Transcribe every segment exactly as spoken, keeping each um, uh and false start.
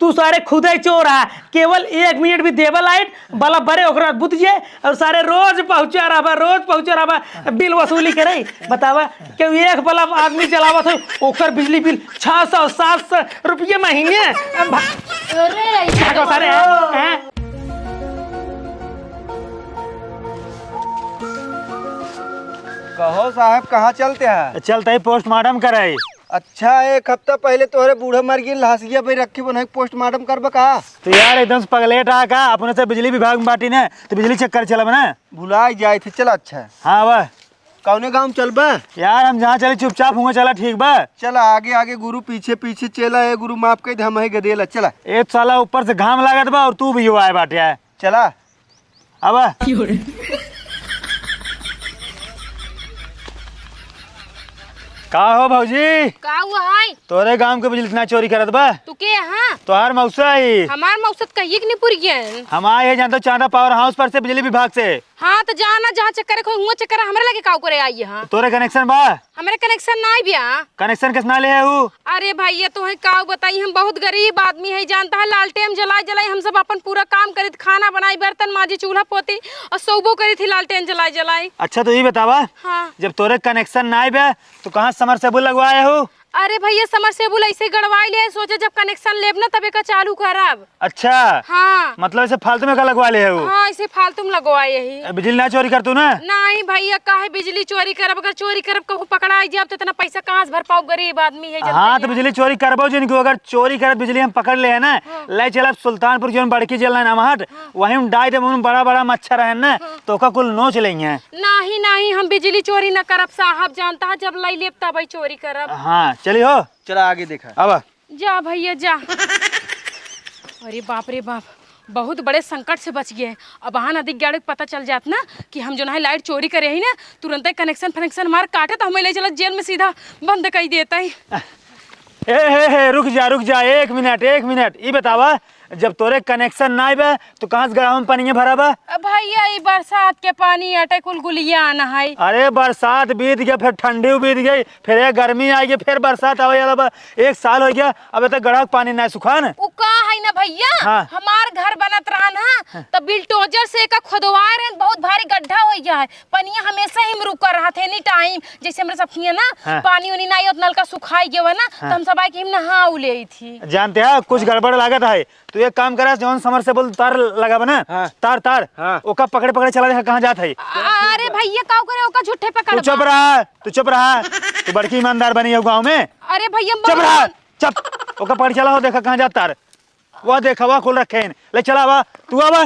तू सारे खुदे चोर हा, केवल एक मिनट भी देबा लाइट, बल्ब बरे ओकरा बुत जे, और सारे रोज पहुँचा रहबा, रोज पहुँचा रहबा, बिल वसूली करे। बतावा, केहू एक बल्ब आदमी जलावत हो, ओकर बिजली बिल छह सौ, सात सौ रुपये महीने। अब भा-, अरे, ऐसे भागो सारे, हैं? कहो साहब, कहाँ चलते हैं? चलते ही पोस्टमार्टम कराई। अच्छा, एक हफ्ता पहले तोहरे बूढ़ा मर गई, लाशिया पे रखी बना के पोस्टमार्टम करबा का? तो यार, एकदम से पगलेट आ का? अपने से बिजली विभाग में बाटी ने, तो बिजली चेक कर चलब ना। भुलाई जाए थे, चला। अच्छा, हाँ, वाह। कौने गाँव चलबा? यार, हम जहाँ चली चुपचाप हुआ चला, ठीक बा? चला, आगे आगे गुरु, पीछे पीछे चेला, ए गुरु माफ कर दे, हम है गदेला, चला। ए साला, ऊपर से घाम लागत बा और तू भी आए बाटे है। चला। अब का हो भौजी? का हुआ है? तोरे गांव के बिजली इतना चोरी करत बा? तू के हाँ? तोहार मौसा ही। हमार मौसा त कहिए के नहीं पुर गए। हम आए हैं, जानते हो, चांदा पावर हाउस पर से, बिजली विभाग से। हाँ, तो जाना, जहाँ चेक करे, कोई हुआ चेक करे, हमरे लगे काऊ करे आई है? हाँ। तोरे कनेक्शन बा? हमरे कनेक्शन नाई बिया। कनेक्शन किस ना ले है ऊ? अरे भैया, तोहे काऊ बताई, हम बहुत गरीब आदमी है, जानता है, लालटेन जलाई जलाई हम सब अपन पूरा काम करीत, खाना बनाई, बर्तन माजी, चूल्हा पोती और सोबो करीत ही लालटेन जलाई जलाई। अच्छा, तो ये बतावा, हाँ। जब तोरे कनेक्शन नाई बा, तो कहाँ समरसेबुल लगवाए हो? अरे भैया, समरसेबुल ऐसे गड़वाई ले, सोचे जब कनेक्शन लेब ना, तब एका चालू करब। अच्छा। हाँ। मतलब ऐसे फालतू में का लगवा ले है वो? हाँ, ऐसे फालतू में लगवाए यही। ए, बिजली ना चोरी कर तू ना? नहीं भैया, काहे बिजली चोरी करब? अगर चोरी करब, कहूँ पकड़ाई जाब, तो इतना पैसा कहाँ से भर पाओ? गरीब आदमी है, जनता हाँ, तो है। बिजली चोरी करबो जिन, क्यों अगर चोरी करत बिजली हम पकड़ ले है ना, हाँ। ले चलब सुल्तानपुर, जोन बड़की जेल है ना, वहाँ, हाँ। वहीं में डाल देब, उन बड़ा बड़ा मच्छर है ना, हाँ। तो ओका कुल नोच लेंगे। नहीं, नहीं, हम बिजली चोरी न करब साहब, जानता है, जब लाई लेब तब ही चोरी करब। हाँ, चली हो। चला आगे देखा। अब जा भैया जा। अरे बाप रे बाप, बहुत बड़े संकट से बच गए। अब अहाँ नदी के गाड़ी के पता चल जात ना कि हम जो है लाइट चोरी करे ही ना, तुरंत कनेक्शन फनेक्शन मार काटे तो हमें ले चलत जेल में सीधा बंद कर देता ही। ए हे हे, रुक जा, रुक जा, एक मिनट, एक मिनट। ई बतावा, जब तोरे कनेक्शन नाई बा, तो कहाँ से गड़ावा में पानी भरा बा? अब भैया, ई बरसात के पानी अटे कुल गुलिया आना है। अरे, बरसात बीत गया, फिर ठंडी बीत गई, फिर ये गर्मी आ गई, फिर बरसात आवे वाला बा। एक साल हो गया, अबे तक गड़ावा के पानी ना सुखान। उ का है ना भैया, हाँ। हमार घर बनत रहा ना, हाँ। तो बिल्डोजर से एका खोदवाए रहे, बहुत भारी गड्ढा हो गया है, पनिया हमेशा ही में रुका रहा था, एनी टाइम। जैसे हमरे सब किए ना, हाँ। पानी उनी ना आई, नलका सुखाई गया ना, हाँ। तो हम सब आए कि हम नहा उ ले आई थी। जानते हैं, कुछ गड़बड़ लागत है, तू एक काम करा, जौन समरसेबुल तार लगाबे ना, हाँ। तार, तार, हाँ। ओका पकड़े, पकड़े चला, देखा कहाँ जात है। अरे भैया, का करे, ओका झूठे पकड़ तू चुप रहा, तू चुप रहा। तू बड़की ईमानदार बनी है गाँव में। अरे भैया, चुप रहा, चुप। ओका पकड़ चला हो, देखा कहाँ जात तार। वह देखा, वह खोल रखे हैं। ले चला, आवा, तू आवा,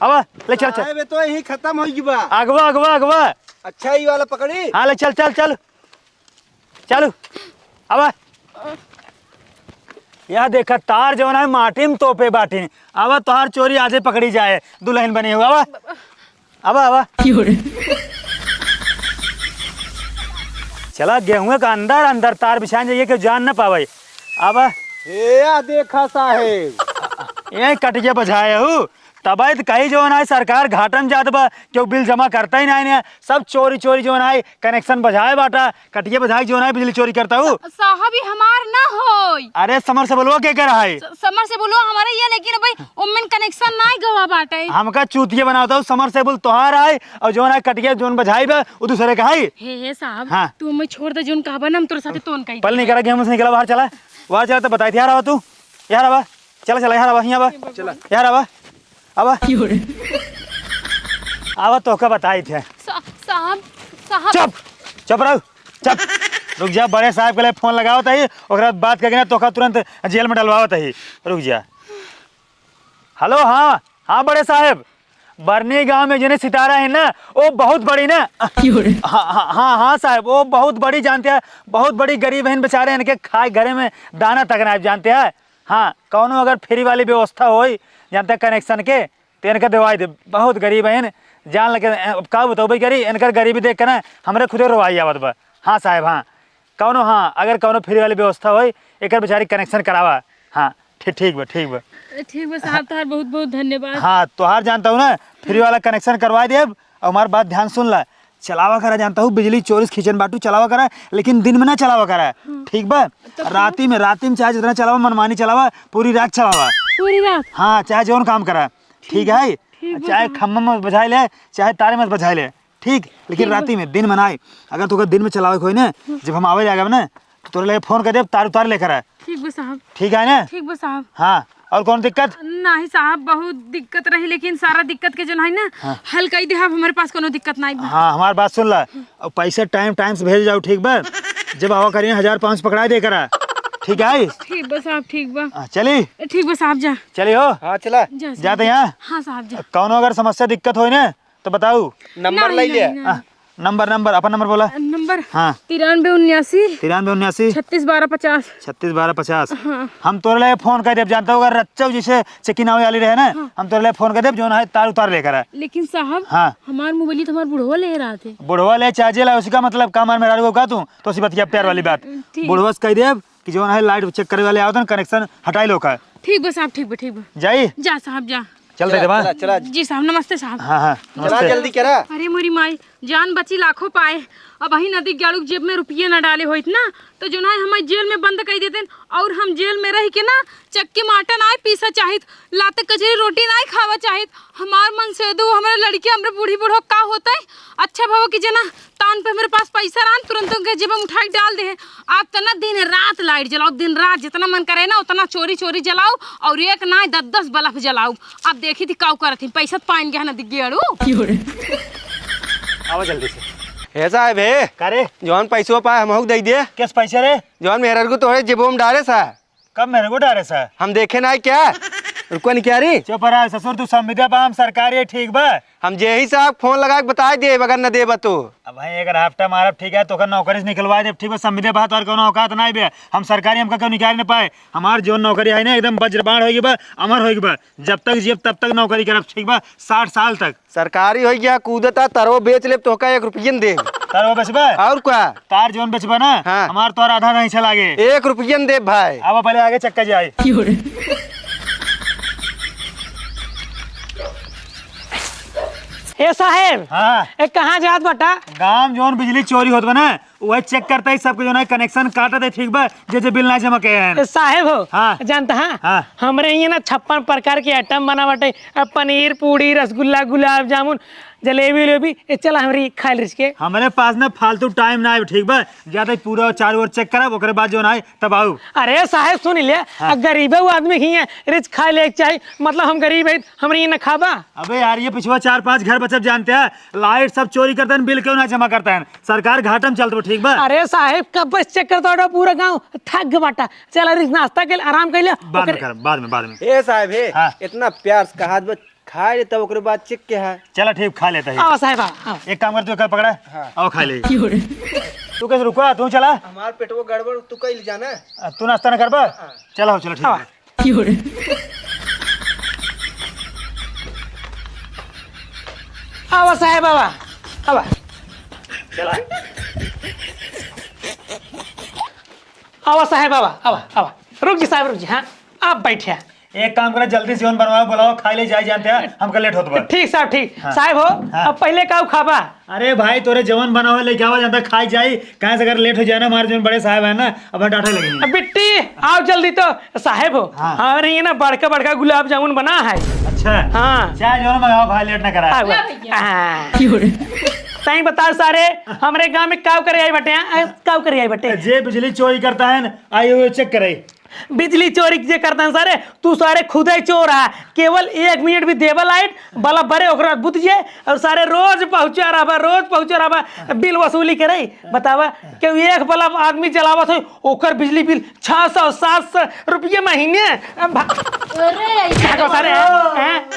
आवा, ले चल, चल। अबे तो यही खत्म हो गई बा। अगवा, अगवा, अगवा। अच्छा, ये वाला पकड़ी? हाँ, ले चल, चल, चल। चालू। आवा। या देखा, तार जौन है माटी में तोपे बाटिन। आवा, तोहार चोरी आजे पकड़ी जाए, दुल्हन बनी हुआ। आवा, आवा, आवा। चला, गेहूं का अंदर अंदर तार बिछाए जाइए कि जान न पावे। आवा। ए, या देखा साहेब। ए, कटिया बझाए हूँ। तबे त कही जौन है सरकार घाटा में जात बा, केहू बिल जमा करता ही नाई ने। सब चोरी चोरी जौन है कनेक्शन बझाए बाटा, कटिया बझाए जौन है बिजली चोरी करता हूँ। साहब, ई हमार ना होई। अरे, समरसेबुलवा के कर है? स-, समरसेबुलवा हमारे ये, लेकिन भाई ओमेन कनेक्शन नाई गवा बाटे। हमका चूतिया बनावता हूँ, समरसेबुल तोहार है और जौन है कटिया जौन बझाई बा वो दूसरे का है। हे, हे साहब, हाँ। तू हमें छोड़ दे, जौन कहबा ना हम तोरे साथे तोन कही पल नहीं देबे। करा, गेहूं से निकला, बाहर चला, बाहर चला तो बताई थी, यार आवा तू, यार आवा। चला, चला, यहाँ आवा, यहाँ आवा। चला। यहाँ आवा। आवा। क्यों रे? आवा, तोहका बताई थे। सा-, साहब, साहब। चुप, चुप रहो, चुप। रुक जा, बड़े साहब के लिए फोन लगावत ही, ओकरा बाद बात करके ना तोहका तुरंत जेल में डलवावत ही। रुक जा। हेलो, हाँ, हाँ बड़े साहब, बरनी गांव में जिन्हें सितारा है ना, वो बहुत बड़ी ना। क्यों रे? हाँ, हाँ, हाँ, हाँ साहब, वो बहुत बड़ी जानते हैं, बहुत बड़ी गरीब हैं बेचारे, इनके खाए घरे में दाना तक ना जानते हैं। हाँ, कौनो अगर फ्री वाली व्यवस्था होई, जानते हैं, कनेक्शन के, तो इनके देवाई दे, बहुत गरीब हैं, जान लगे, अब का बतौबे करी, इनकर गरीबी देख के ना, हमरे खुदे रोवाई आवत बा। हाँ साहब, हाँ, कौनो, हाँ, अगर कौनो फ्री वाली व्यवस्था होई, एकर बेचारी कनेक्शन करावा। हाँ, ठी-, ठीक बा, ठीक बा। ठीक बा साहब, तोहार बहुत बहुत धन्यवाद। हाँ, तोहार जानता हूँ ना, फ्री वाला कनेक्शन करवा देब, और हमार बात ध्यान सुन ला, चलावा करा, जानता हूँ, बिजली चोरी से खींचन बाटू, चलावा करा, लेकिन दिन में ना चलावा करा, हाँ। ठीक बा? तब राती में, राती में चाहे जितना चलावा, मनमानी चलावा, पूरी रात चलावा। पूरी रात? हाँ, चाहे जौन काम करा, ठीक है? ठीक बा, चाहे हाँ। खम्भा में बझाई ले, चाहे तारे में बझाई ले, ठीक, लेकिन ठीक बा। राती में, दिन में नाई। अगर तोके दिन में चलावे के होई ना, हम्म। जब हम आवे जाएगा ना, तो तोरे लगे फोन कर देब, तार उतार लेकर आ। ठीक बा साहब। ठीक है ना? ठीक बा साहब। हाँ, और कौन दिक्कत? नहीं साहब, बहुत दिक्कत रही, लेकिन सारा दिक्कत के जो है ना, हाँ। हल कर दे। अब हमारे पास कोनो दिक्कत नहीं बा। हाँ, हमार बात सुन ला। और पैसा टाइम, टाइम से भेज जाओ, ठीक बा? जब आवा करिए, हजार पाँच सौ पकड़ा दे करा, ठीक है? ठीक बा साहब, ठीक बा। हाँ, चली? ठीक बा साहब, जा। चली हो? हाँ, चला। जा साहब। जाते हैं? हाँ साहब, जा। कौनो अगर समस्या, दिक्कत होई ना, तो बताऊ। नंबर नहीं, ले लिया। नहीं, नहीं। आ, नंबर, नंबर, अपन नंबर बोला। नंबर? हाँ। तिरानबे उन्यासी। तिरानबे उन्यासी। छत्तीस बारह पचास। छत्तीस बारह पचास। हाँ। हम तोरे लिए फोन कर देब, जानता होगा, रच्चौ जैसे चेकिन आवे वाली रहे ना, हाँ। हम तोरे लिए फोन कर देब, जो ना है तार उतार लेकर आ। लेकिन साहब, हाँ। हमार मोबाइल तो हमार बुढ़वा ले रहा थे। बुढ़वा ले चाहे जे ला, उसका मतलब का, मार मेहरारू का तू, तो उसी बतिया प्यार वाली बात। ठीक। बुढ़वा से कह देब कि जो ना है लाइट चेक करे वाले आवतन, कनेक्शन हटाई लो का। ठीक बा साहब, ठीक बा, ठीक बा। जाई? जा साहब, जा। चल दे देबा। चला, चला। जी साहब, नमस्ते साहब। हाँ, हाँ, चला नमस्ते। जल्दी करा। अरे मोरी माई, जान बची लाखों पाए। अबहीं नदी के गाड़ू जेब में रुपये ना डाले होइत ना, तो जो ना है हमारे जेल में बंद कर देते, और हम जेल में रह के ना चक्की में आटा ना पीसा चाहित, लाते कचरी रोटी ना खावा चाहित। हमार मन से दू, हमारे लड़की, हमारे बूढ़ी बूढ़ो का होता है? अच्छा भवा कि जना तान पे मेरे पास पैसा रहन, तुरंत उनके जेब में उठा के डाल दे। आप तो ना दिन रात लाइट जलाओ, दिन रात जितना मन करे ना उतना चोरी चोरी जलाओ, और एक ना दस दस बल्ब जलाओ। अब देखी थी काऊ करत ही, पैसा तो पाइन गया ना दिग्गे अड़ू। आवा जल्दी से। हे साहब हे, का रे? जौन पैसवा पाए हमहू के दे दे। किस पैसे रे? जौन मेहरर को तोहरे जेबो में डारे सा। कब मेरे को डारे सा? हम देखे ना क्या? रुको नहीं क्या रे? चुप रहा ससुर, तू संविदा बा, हम सरकारी है, ठीक बा? हम जेही साहब फोन लगा के बताई देब, अगर न देबा तो। अब भाई अगर हफ्ता मारब, ठीक है, तो ओकर नौकरी से निकलवा देब, ठीक बा? संविदा बा, तोहर कोनो औकात नहीं बे, हम सरकारी, हमका क्यों निकाल न पाए? हमार जौन नौकरी है ना, एकदम वज्रबाण होइगी बा, अमर होइगी बा, जब तक जियब तब तक नौकरी करब, ठीक बा? साठ साल तक। सरकारी होइ गया, कूदता, तरवो बेच लेब, तोहका एक रुपया न देब। तरवो बेचबा? और का? तार जौन बेचबा ना, हाँ। हमार तोहर आधा नहीं चला गे। एक रुपया न देब भाई। अब पहले आगे चक्का जाए। ए साहेब, हाँ। ए कहाँ जात बाटा? गाँव जौन बिजली चोरी होत बा ना, वही चेक करता ही सबके जो ना कनेक्शन काटत है, ठीक बा, जे जे बिल ना जमा के हैं। ए साहेब हो, हाँ। जानता हाँ? हाँ। हमरे हियाँ ना छप्पन प्रकार के आइटम बना बाटे, अब पनीर, पूड़ी, रसगुल्ला, गुलाब जामुन, जलेबी उलेबी। ए चला हमरी खाइल रिस के। हमरे पास ना फालतू टाइम ना है, ठीक बा, जाते ही पूरा चारों ओर चेक करब, ओकरे बाद जो ना है तब आऊ। अरे साहेब सुन ले, हाँ। अब गरीबे वो आदमी ही है, रिच खाए ले के चाही, मतलब हम गरीब है, हमरे ये ना खाबा। अबे यार, ये पिछवा चार पांच घर बचब जानते हैं, लाइट सब चोरी करते हैं, बिल क्यों ना जमा करते हैं, सरकार घाटा में चलत बा, ठीक बा? अरे साहेब, कब से चेक करता हो पूरा गांव, थक गए बाटा। चल अरे नाश्ता के लिए आराम कर लिया, बाद में ओकरे करब, बाद में, बाद में। ए साहेब हे, हाँ। इतना प्यार से कहा बस खाए ले, तब ओकरे बाद चेक के है। चला ठीक, खा लेता है। आओ साहेब, आओ, आओ। एक काम कर, तू एक पकड़ा, हाँ। आओ खा ले। क्यों रे? तू कैसे रुका, तू चला। हमार पेटवो गड़बड़, तू कहीं ले जाना। आ, तू नाश्ता ना करबा? हाँ। चला हो, चला ठीक आओ। है। आवा साहेब, आवा, आवा। चला। आवा साहेब, आवा, आवा, आवा। रुक जी साहेब, रुक जी, हाँ, आप बैठे। एक काम करा, जल्दी से जौन बनवाओ, बुलाओ, खाई ले जाए जानते हैं, हमका लेट होत बा। ठीक साहब, ठीक। हाँ। साहेब हो, हाँ। अब पहले का खाबा? अरे भाई, तोरे जवन बना हो, लेके आवा, जानता खाई जाई। कहाँ से अगर लेट हो जाए ना, हमारे जवन बड़े साहब हैं ना, अब डांटे लगेंगे। अब बिट्टी, आओ जल्दी तो। साहेब हो, हाँ। हमारे यहाँ ना बड़का बड़का गुलाब जामुन बना है। अच्छा। हाँ। चाय जवन मंगाओ भाई, लेट ना करा। आओ। ला भैया। हाँ। ताई बताओ सारे, हमरे गांव में काव करे आई बटे, हाँ? काव करे आई बटे? जे बिजली चोरी करता है ना, आई हुए चेक करे। बिजली चोरी जे करता है सारे, तू सारे खुदे चोर है। केवल एक मिनट भी देबा लाइट, बल्ब बरे, ओकरा बाद बुत जे, और सारे रोज पहुंचा रहबा, रोज पहुंचा रहबा, बिल वसूली करे। बतावा, केहू एक बल्ब आदमी जलावत हो, ओकर बिजली बिल छह सौ, सात सौ रुपये महीने। अब भा-, अरे, ऐसे भागो सारे, हैं? हैं?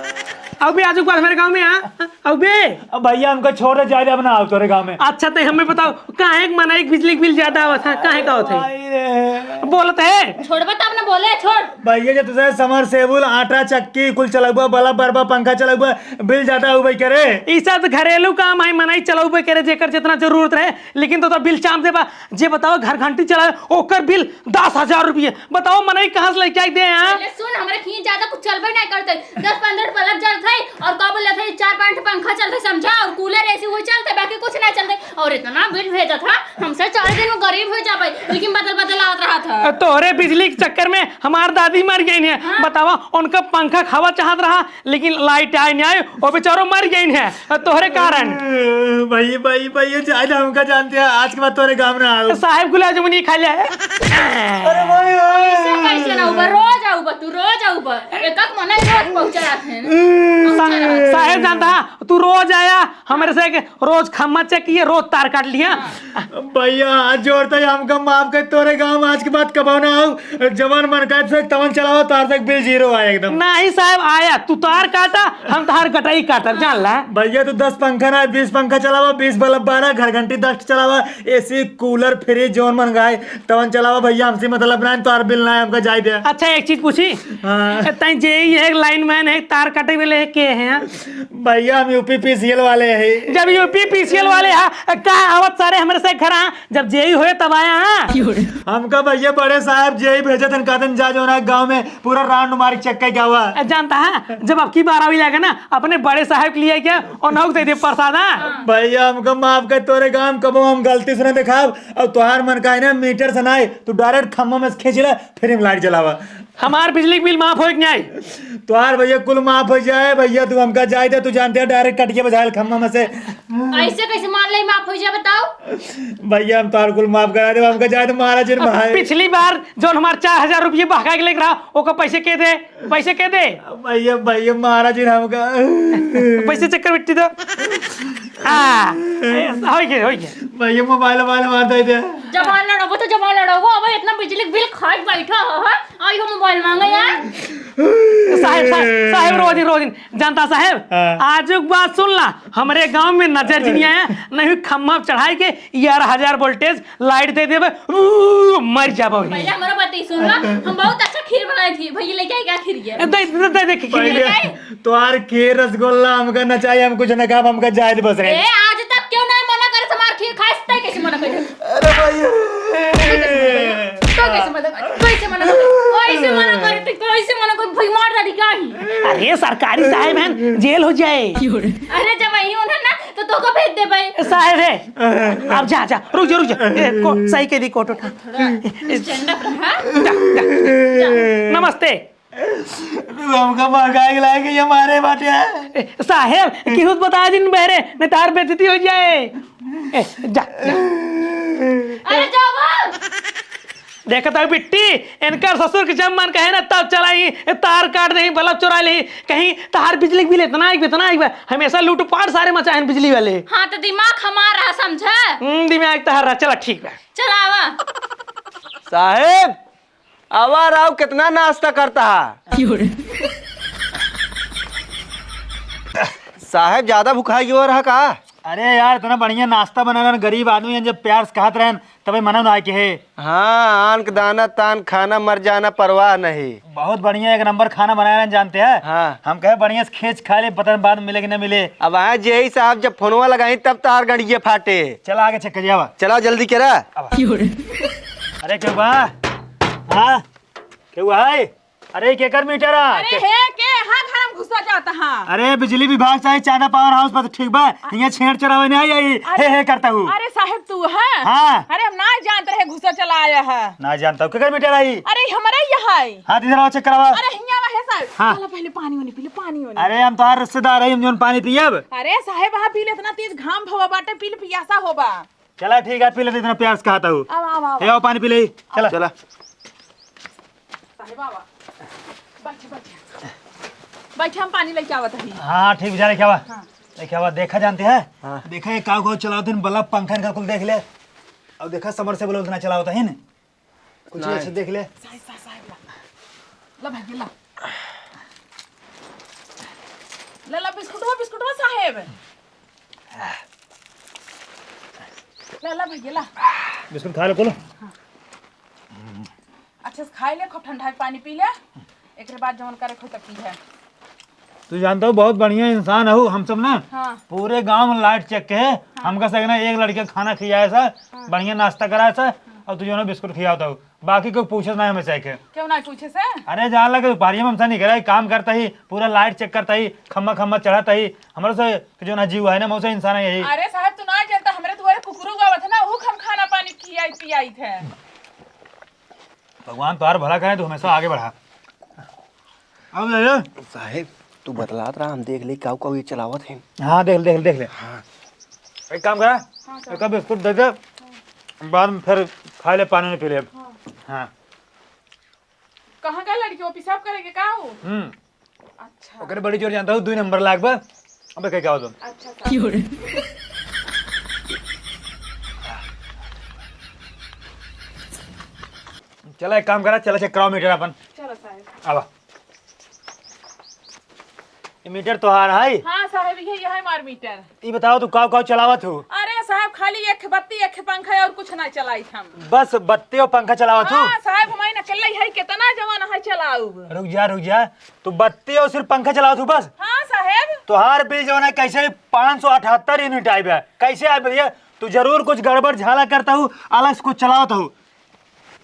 अउबे आजू के बाद हमारे गांव में, हाँ? अउबे। अब भैया, हमको छोड़ दे, जाए, अब ना आओ तोरे गांव में। अच्छा, तो हमें बताओ, काहे के मनई के बिजली के बिल ज्यादा आवत है? काहे का होत है? भाई रे। बोलत है। छोड़बे तब ना बोले, छोड़। भैया, जे तुझे समरसेबुल, आटा चक्की, कुल चलउबा, बल्ब बरबा, पंखा चलउबा, बिल ज्यादा अउबे करे। ई सब घरेलू काम है, मनई चलउबे करे, जेकर जितना जरूरत रहे, लेकिन तो, तो बिल चाप देबा। जे बताओ, घर घंटी चलावे, ओकर बिल दस हजार रुपये। बताओ, मनई कहाँ से लेके आई दे, हाँ? पहले सुन, हमरे खींच ज्यादा कुछ चलबे नहीं करते। दस पन्द्रह बल्ब जलत है और का बोलत है, चार पाँच पंखा चलत है, समझा, और कूलर एसी वही चलत है, बाकी कुछ नहीं चलत है। और इतना बिल भेजत है, हमसे चार दिन में गरीब हो जाबे, लेकिन बदल बदल आवत रहत है। तोहरे बिजली के चक्कर में हमार दादी मर गई है। हाँ। बतावा, उनका पंखा खावा चाहत रहा, लेकिन लाइट आए नहीं आए, वो बेचारो मर गई है तोहरे कारण। भाई, भाई, भाई, ये जाए ना, हमका जानते हैं, आज के बाद तोरे गाँव ना आओ। साहेब गुलाब जामुन ही खा लिया है। अरे भाई, कैसे, कैसे ना उबा, रोज आउबा, तू रोज आउबा, एक एक मना रोज पहुँचा रहत है। सा-, साहेब जानता है, तू रोज आया, हमरे से एक रोज खम्मा चेक किए, रोज तार काट लिया। भैया, हाथ जोड़ता है, हमका माफ कर, तोरे गाँव में आज के बाद कबो ना आऊ। जवन मन करे से तवन चलावा, तार से बिल जीरो आए एकदम। नहीं साहेब, आया, तू तार काटा, हम तार कटाई काटब, जान ला। भैया, तू दस पंखा ना, बीस पंखा चलावा, बीस बल्ब बारा, घर घंटी दस चलावा, एसी, कूलर, फ्रिज, जवन मन गाए, तवन चलावा भैया, हमसे मतलब ना है, तार बिल ना है, हमका जाए दे। अच्छा, एक चीज पूछी? हाँ। तई जे ही है, लाइनमैन है, तार काटे वाले है, के हैं? भैया, हम यूपी पीसीएल वाले हैं। जब यूपी पीसीएल वाले हैं, का आवत सारे हमरे से घर आ, जब जेई होए तब आया, हाँ? हमका भैया बड़े साहब जेई भेजे तन, कहतन जा जो ना गाँव में पूरा राउंड मार के चेक करके आवा। जानता है, जब अब की बार आवे लागे ना, अपने बड़े साहब के लिए क्या और नौक दे दे प्रसाद, हाँ? भैया हमका माफ कर, तोरे गाँव में कबो हम गलती से ना देखाब। और तोहार मन का है ना मीटर से ना आए, तू डायरेक्ट खम्भा में से खींच ले, फिर हम लाइट जलावा। हमार बिजली के बिल माफ होए कि नहीं? तोहार भैया कुल माफ हो जाए भैया, तू हमका जाए दे, तू जानते हैं डायरेक्ट कटिया बजायल खम्मा में से। ऐसे कैसे मान ले माफ हो जाए बताओ? भैया हम तोहार कुल माफ करा दे, हमका जाए दे महाराज जी अब भाई। पिछली बार जो हमार चार हजार रुपये बहका के लेके रहा, ओका पैसे के दे, पैसे के दे? भैया, भैया महाराज जी हमका पैसे चक्कर बिट्टी दो। हाँ, होई के, होई के। भैया मोबाइल, मोबाइल मार दे दे। जब लड़ाबो तो जब लड़ाबो, अब इतना बिजली बिल खाए बैठा है। आई हो मोबाइल मांगे यार। साहेब, साहेब, साहेब, रोज दिन, रोज दिन। जानता साहेब, हाँ। आज एक बात सुन ला, हमरे गांव में नजर जिन आया, नहीं खम्मा चढ़ाई के ग्यारह हजार वोल्टेज लाइट दे देबे, ऊ, मर जाबो ही। पहले हमारा बात ही सुन ला, हम बहुत अच्छा खीर बनाई थी, भैया लेके आई क्या खीर ये? दे, दे, दे, दे, खीर भैया, लेके आई? तोहार खीर रसगुल्ला हमका ना चाहिए, हम कुछ ना खाब, हमका जाए दे बस रे। ए, आज तक क्यों नहीं मना करे हमार खीर खाए, तै कैसे मना करे? अरे भाई। तो कैसे मना करे? कैसे मना करे? कैसे मना करे? तो कैसे मना करे? भाई मार डाली क्या ही? अरे सरकारी साहेब हैं, जेल हो जाए। अरे जब वही होना ना तो तोका भेज दे भाई। साहेब है। अब जा, जा, रुक जा, रुक जा। ए, को-, सही के दी कोट उठा। थोड़ा stand up रहा। जा, जा। नमस्ते। तू हमका महकाई के लाए के ये मारे बाटे। ए, साहेब, केहू से बता दिन बहरे, नहीं तार बेइज्जती हो जाए। ए, जा, जा। अरे जाओ। देखत हऊ बिट्टी, इनकर ससुर के जब मन कहे ना तब चलाई, तार काट दे, बल्ब चुरा ले, कहीं तार बिजली के बिल इतना आइब, इतना आइब, हमेशा लूटपाट सारे मचाए हैं बिजली वाले। हाँ, तो दिमाग हमार रहा, समझा? हम्म, दिमाग तहार रहा, चला ठीक बा। चलावा। साहेब, आवा राव, कितना नाश्ता करता है? साहेब, ज्यादा भुखाई हो रहा का? अरे यार, इतना बढ़िया नाश्ता बना रहन, गरीब आदमी हैं, जब प्यार से कहत रहन, तबे मना ना के है। हाँ, आन के दाना, तान खाना, मर जाना, परवाह नहीं। बहुत बढ़िया, एक नंबर खाना बनाए रहन, जानते हैं? हाँ। हम कहे बढ़िया से खींच खा ले, पता नहीं बाद में मिले कि ना मिले। अब आए जेई साहब, जब फोनवा लगाई, तब तार गड़िए फाटे। चला आगे check कर जावा। चला जल्दी करा। अब। अरे, क्यों बा? हाँ? केहू है? अरे, केकर मीटर है? अरे, हे, के, हाँ, घर में घुसा जाता है। अरे, बिजली विभाग चाहे चांदा पावर हाउस पर तो ठीक बा, हियाँ छेड़ चरावे नहीं आई, आई, अरे, हे, हे करता हूँ। अरे, साहेब, तू है? हाँ। अरे, हम ना जानते रहे, घुसा चला आया है। ना जानता हूँ, केकर मीटर आई? अरे, हमारे यहाँ आई। हाँ, तो इधर आओ, check करावा। अरे, हियाँ आवा, हे साहेब। हाँ। चला, पहले पानी वानी पी ले, पानी वानी। अरे, हम तोहार रिश्तेदार है, हम जौन पानी पियब। अरे, साहेब, हाँ, पी ले, इतना तेज घाम भवा बाटे, पी ले, पियासा होबा। चला ठीक है, पी लेते, इतना प्यार से कहता हूँ। आवा, आवा, आवा। हे, आओ, पानी पी ले। चला। चला। साहेब, आवा। बैठ, बैठ। बैठ, हम पानी लेके आवत हई। हाँ, ठीक, जा लेके आवा। हाँ। लेके आवा, देखा जानते हैं? हाँ। देखा ये काऊ काऊ चलावत हैं, बल्ब, पंखा इनका कुल देख ले। और देखा submersible उतना चलावत है ना। कुछ नहीं। अच्छा देख ले। साहेब, साहेब, साहेब, ला। ला भाई, ला। ला, ला, बिस्कुटवा, बिस्कुटवा साहेब। ला, ला भैया, ला। बिस्कुट खा लो, बोलो। हाँ। अच्छा से खाई ले, खूब ठंडा के पानी पी ले। एकरे बाद जवन करे खो तब पी है। तू जानता हो, बहुत बढ़िया इंसान हो। हम सब ना हाँ। पूरे गांव में लाइट चेक के है। हाँ। हमका से ना एक लड़के खाना खियाए सा, हाँ। बढ़िया नाश्ता कराए सा, हाँ। अब तू जौन है बिस्कुट खियावत हऊ, बाकी कोई पूछे ना हमें से के। क्यों ना पूछे से? अरे जान लगे दुपहरिया में हमसे निकरा ही, काम करता ही, पूरा लाइट चेक करता ही, खम्मा खम्मा चढ़ता ही, हमरो से के जौन है जीव है ना, मौसे इंसान है यही। अरे साहब, तू ना जानता, हमरे दुआरे कुकुरो गावत है ना, ओहू के हम खाना पानी खियाई पियाई थे। भगवान तोहार भला करे, तू हमेशा आगे बढ़ा। अब ले ले। साहेब, तू बतलात रहा, हम देख ले काऊ काऊ ये चलावत है। हाँ, देख, देख, देख ले। हाँ। एक काम करा, हाँ, सर। एक बिस्कुट दे दे, बाद में फिर खा ले, पानी नहीं पी ले। हाँ। हाँ। कहाँ का लड़की हो, पेशाब करे के का हो? हम्म। अच्छा। ओकरे बड़ी जोर जानता हूँ, दुई नंबर लाग बा। अबे कह क्या हो तुम? अच्छा, सर। चला एक काम करा, चला चेक कराओ मीटर अपन। चलो साहेब। आवा। ये मीटर तोहार है? हाँ साहेब, ये, ये है हमार मीटर। ई बताओ तू काव काव चलावत हो? अरे साहेब, खाली एक बत्ती, एक पंखा है और कुछ ना चलाइत हम। बस बत्ती और पंखा चलावत हो? हाँ साहेब, हमारे अकेले है, कितना जवान है चलाऊ। रुक जा, रुक जा, तू बत्ती और सिर्फ पंखा चलावत हो बस? हाँ साहेब। तोहार बिल जौन है कैसे पाँच सौ अठहत्तर यूनिट आइबे, कैसे आइबे भैया? तू जरूर कुछ गड़बड़ झाला करता हूँ, अलग से कुछ चलावत हूँ।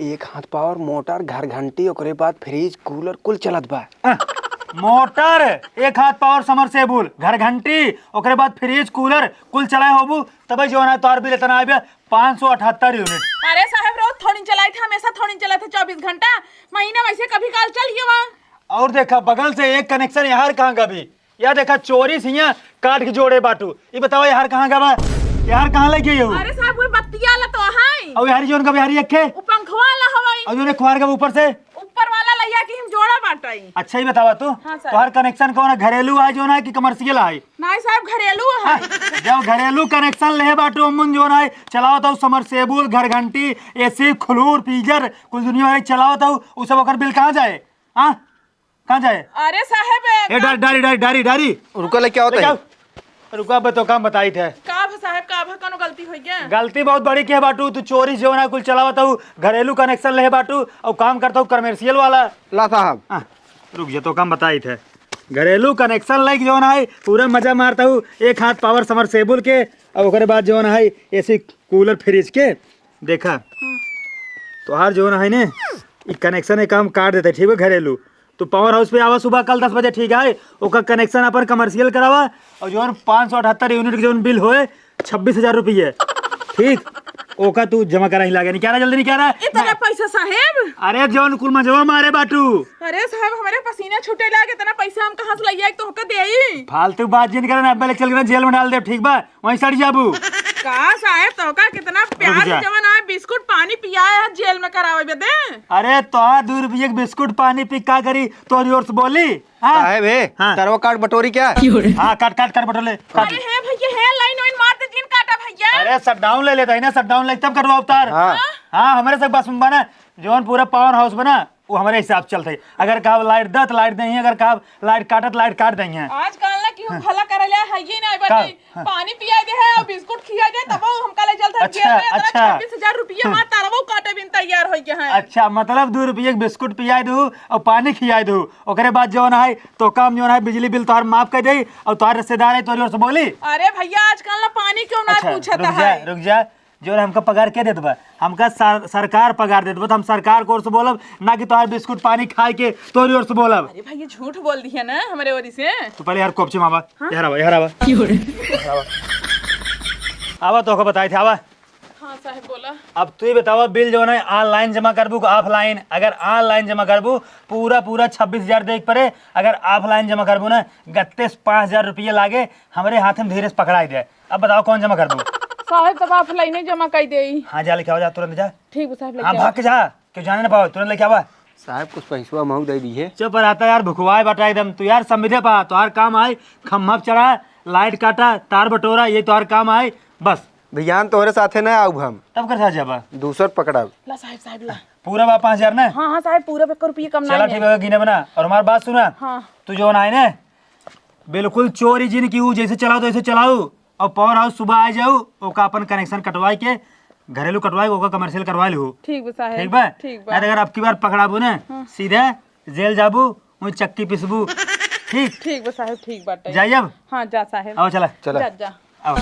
एक हाथ पावर मोटर, घर घंटी, ओकरे बाद फ्रिज, कूलर कुल चलत बा। हाँ, मोटर, एक हाथ पावर समरसेबुल, घर घंटी, ओकरे बाद फ्रिज, कूलर कुल चलाए होबू, तबे जौन है तोहार बिल इतना आइबे पाँच सौ अठहत्तर यूनिट। अरे साहेब, रोज थोड़ी चलाइत है, हमेशा थोड़ी चलाइत है चौबीस घंटा, महीना में से कभी काल चल गया। और देखा बगल से एक कनेक्शन यार कहाँ का भी या देखा, चोरी से हियाँ काट के जोड़े बाटू। ई बतावा, यार कहाँ का बा? यार कहाँ लइके गई हो? अरे साहेब, वो बत्तिया वाला तो है। और यार जौन का यार ये खे? वो पंखवा वाला हवाई। और जौन खुआर का ऊपर से? ऊपर वाला लइया कि हम जोड़ा बाटाई। अच्छा, ई बतावा तू, हाँ, सर। तोहार कनेक्शन कौन है? घरेलू है जौन है कि कमर्शियल है? नहीं साहेब, घरेलू है। हाँ, जब घरेलू कनेक्शन लेहे बाटू, अम्मन जौन है, चलावत हऊ समरसेबुल, घर घंटी, एसी, खुलूर, पीजर, कुल दुनिया वाले चलावत हऊ, उ सब ओकर बिल कहाँ जाए? हाँ? कहाँ जाए? अरे साहेब, ए, का डारी, डारी, डारी, डारी, डारी। रुका, लेके आओ ले तई। जाओ। रुका, अब तो काम बताई थे। का भा साहेब, का भा, कौनो गलती हो गया? गलती बहुत बड़ी के बाटू, तू चोरी जौन है कुल चलावत हऊ, घरेलू कनेक्शन लेहे बाटू, और काम करत हऊ कमर्शियल वाला। ला साहब। हाँ, रुक जा, तो काम बताई थे। घरेलू कनेक्शन लाइक जौन है, पूरा मजा मारत हऊ, एक हाथ पावर समरसेबुल के, और ओकरे बाद जौन है एसी कूलर फ्रिज के। देखा, तोहार जौन है ने, ई कनेक्शन एक काम काट देते, ठीक बा, घरेलू। तू पावर हाउस पे आवा सुबह कल दस बजे, ठीक है? ओकर कनेक्शन अपन कमर्शियल करावा, और जौन पाँच सौ अठहत्तर यूनिट के जौन बिल होए, छब्बीस हजार रुपये, ठीक? ओका तू जमा करा ही लागे, नहीं क्या रहा, जल्दी नहीं क्या रहा? इतना पैसा साहेब? अरे जौन कुल मजवा मारे बाटू। अरे साहेब, हमारे पसीना छूटे लागे, इतना पैसा हम कहाँ से लइया, तो होकर देई? फालतू बात जिन करे ना, अब ले चल के ना जेल में डाल दे, ठीक बा? वहीं सड़ जाबू। का साहेब, तोका कितना प्यार रुक जा। से जवन आए बिस्कुट पानी पियाए है जेल में करावे बदे। अरे तोहार दू रुपये के बिस्कुट पानी पी का करी, तोरी ओर से बोली? हाँ? साहेब हे, हाँ। तरवा काट बटोरी क्या? हाँ, काट, काट, काट बटोले, काट। अरे हे भैया, हे लाइन वाइन मार दे, जिन काटा भैया। अरे शटडाउन ले लेता है ना, शटडाउन ले तब कटवा उतार। हाँ। हाँ, हमारे से बस बना, जौन पूरा पावर हाउस बना, वो हमारे हिसाब से चलते। अगर कहा लाइट द, तो लाइट देंगे, अगर कहा लाइट काटत, लाइट काट देंगे। आजकल ना केहू हाँ। भला करे ले है ही नहीं, का? बस हाँ। पानी पिया दे है और बिस्कुट खिया दे, तब वो हमका ले चलता अच्छा, जेल में, इतना अच्छा। छब्बीस हजार रुपया हाँ। मार तारा वो काटे बिन तैयार हो गया है। अच्छा, मतलब दू रुपये के बिस्कुट पिया दू और पानी खिया दू, ओकरे बाद जौन है तो काम जौन है बिजली बिल तोहार माफ कर दे और तोहार रिश्तेदार है तोरी ओर से बोली। अरे भैया, आजकल ना पानी क्यों ना अच्छा, पूछता रुक जा, है? रुक जा, जौन हमका पगार के देत बा? हमका सर-, सरकार पगार देत बा, तो हम सरकार के ओर से बोलब, ना कि तोहार बिस्कुट पानी खाए के तोरी ओर से बोलब। अरे भाई, ये झूठ बोल दिया ना हमारे ओरी से। तू पहले यार कोपचे में आवा, हाँ? यार आवा, यार आवा। क्यों रे? यार आवा। आवा, तोहका बताई थे, आवा। हाँ साहेब, बोला। अब तू ही बतावा, बिल जौन है ऑनलाइन जमा करबू कि ऑफलाइन? अगर ऑनलाइन जमा करबू, पूरा पूरा छब्बीस हजार देख पड़े, अगर ऑफलाइन जमा करबू ना, गत्ते से पाँच हजार रुपये लागे, हमरे हाथ में धीरे से पकड़ाई दे। अब बताओ कौन जमा करबू? साहेब, तब ऑफलाइन ही जमा कर देई। हाँ, जा लेके आवा, जा, तुरंत जा। ठीक बा साहेब, लेके हाँ, आवा। भाग के जा, क्यों जाने ना पाओ, तुरंत लेके आवा। साहेब, कुछ पैसवा महू दे दीजिए। चुप रहता यार, भुखवाए बाटा एकदम। तू यार समझे पा, तोहार काम आए, खम्भा पे चढ़ा, लाइट काटा, तार बटोरा, ये तोहार काम आए, बस। भैया, तोहरे साथे ना आउब हम। तब कर साथ जाबा? दूसर पकड़ब। ला साहेब, साहेब ला। पूरा बा पाँच हजार ना? हाँ, हाँ साहेब, पूरा एक रुपये कम चला ना ठीक है। है, गिने बना। और हमार बात सुना। हाँ। तू जौन आए ना, बिल्कुल चोरी जिन की, ऊ जैसे चलाओ तो ऐसे चलाओ। और पावर हाउस सुबह आ जाओ, ओका अपन कनेक्शन कटवाए के, घरेलू कटवाए के, ओका कमर्शियल करवा लिहो। ठीक बा साहेब। ठीक बा? ठीक बा। नहीं तो अगर अब की बार पकड़ाबू ना, हाँ। सीधे जेल जाबू, वहीं चक्की पिसबू। ठीक? ठीक बा साहेब, ठीक बाटे। जाई अब? हाँ, जा साहेब। आओ चला। चला। जा, जा। आओ।